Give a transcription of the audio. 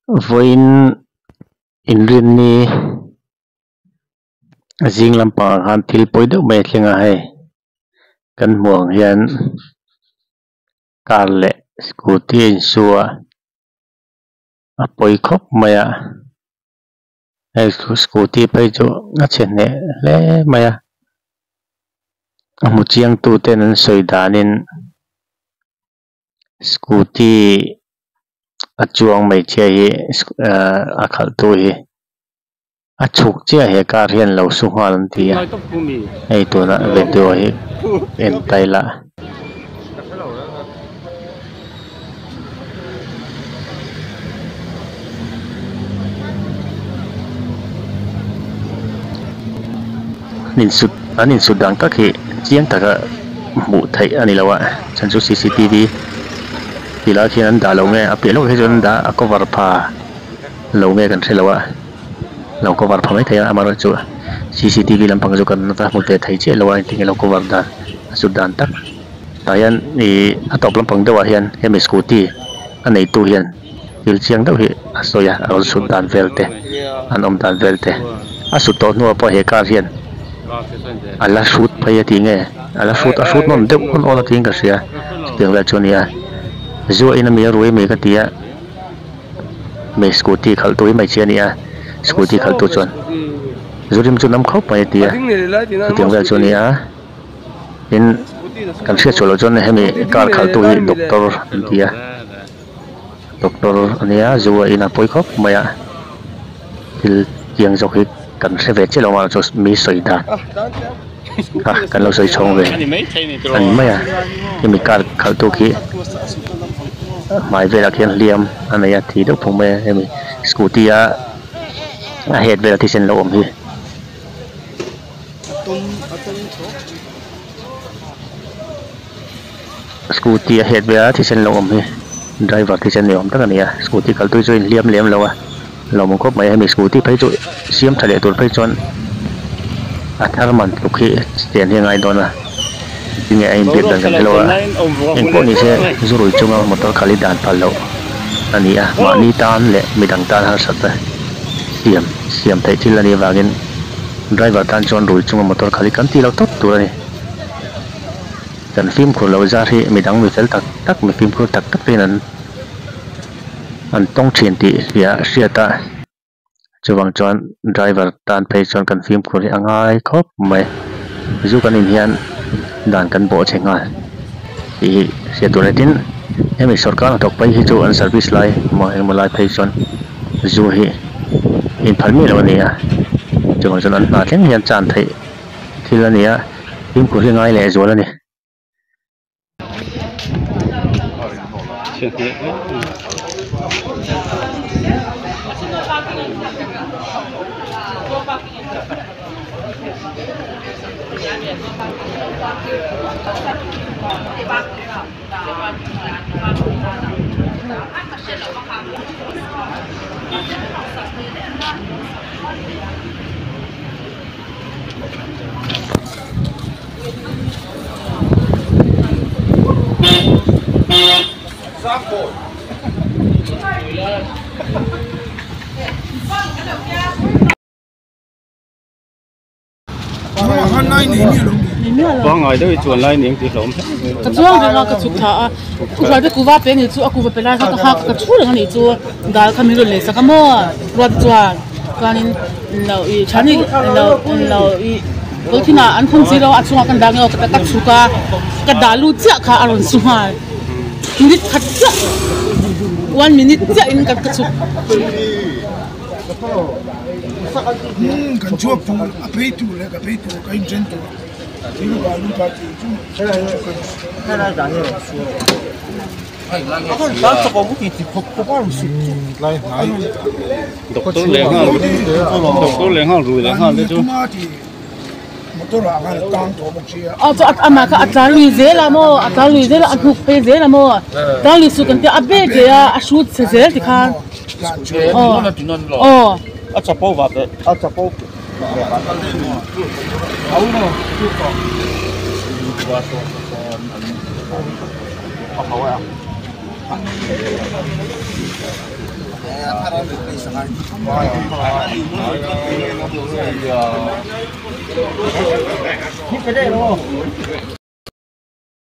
Vawiin inrinni zing lampangah khan thil pawi deuh mai a thleng a hei kan hmuh ang hian car leh scooty a insu a a pawi khawp mai a hei scooty phei chu a chhe hneh hle mai a a hmu chiang tu ten an sawi danin scooty a chuang hmeichhia hi ahh a khalh tu hi a chhuk chiah he car hian lo su nghal an ti a hei tunah video hi en ta ila. An insut an insut dan tak hi chiang taka hmuh theih a ni lo a chhan chu c c t v tih lai khian an dah lo nge a piah lawkah hi chuan an dah a cover pha lo nge kan hre lo a lo cover pha maithei a amaherawhchu c c t v lampang chu kan va hmu ve thei chiah lo a engtin nge lo cover dan a sut dan tak tah hian ihh a tawp lampang deuhah hian hemi scooty a neitu hian thil chiang deuh hi a sawi a a rawn sut dan vel te an awm dan vel te a sut tawh hnuah pawh he car hian a la hrut phei a tih nge a la hrut a hrut nawm deuh awn awn a tiin ka hria chutiang vel chu a ni a zuahin a mi a rui mai ka ti a hmei scooty khalh tu hi hmeichhia a ni a scooty khalh tu chuan zu rim chu nam khawp mai a ti a chutiang vel chu a ni a tin kan hriat chhuah loh chuan hemi car khalh tu hi doctor an ti a doctor a nia zu a in a pawi khawp mai a thil chiang zawk hi kan hre ve chiah lo a chu mi sawi dan kha kan lo sawi chhawng ve a ni mai a hemi car khalh tu khi hmai velah khian hliam a nei a thi deuh phung mai a hemi scooty a a head vela thisen lo awm hi. Scooty a head vela thisen lo awm hi driver thisen ni awm tak a ni a scooty kal tui chu a inhliam lem lo a lawmawm khawp mai a hemi scooty phei chu siam tha leh tur phei chuan a thar man tluk hi chen hi a ngai dawn a tinge a inbiak dan kan hrelo a engpawh ni se zu rui chunga motor khal hi dan phal loh a ni a mahni tan leh midang tan harsat a siam siam theih thil a nih avangin driver tan chuan rui chunga motor khal hi kan tih loh tawp tur a ni. Kan fimkhur loh zar hi midang mi fel tak tak mi fimkhur tak tak te hian an an tawng thin tih hria hriat a chuvang chuan driver tan phei chuan kan fimkhur hi a ngai khawp mai zu kan in hian dan kan bawh chhe nghal tih hi hriat tur a ni tin hemi sawrkar hnathawk phei hi chu an service lai emaw engemaw lai phei chuan zu hi inphal miah lo a ni a chuvang chuan an hna thleng hian chan theih. Thil a ni a, fimkhur hi ngai leh zual a ni. Pangngai deuh i chuan lai ni ang tih hlawm hle mai. Ka chuang reng a ka chhuk thla a u hruai te kuva pe ni chu a kuva pe lai kha ka hak ka thu reng a nih chu dal kha min rawn lei sak a maw ruat chuan chuanin lo ih thani lo lo ih polythene ah an khung zir a a chungah kan dah nge aw ka chhuk a ka dah lut chiah kha a rawn su nghal minute khat chiah one minute chiah in ka chhuk. Kan chhuak tur a phei tur leh ka phei tur ka inchen tur thil balu ta tih chu Doctor leh nghal doctor leh nghal rui leh nghal te chu. Aw chu amah kha a tlan lui zel a maw a tlan lui zel a a hnuk phei zel a maw tlan lui suh kan tia a bek leh a a hrut chhe zel tikhan aw aw. A chapo va teh a chapo.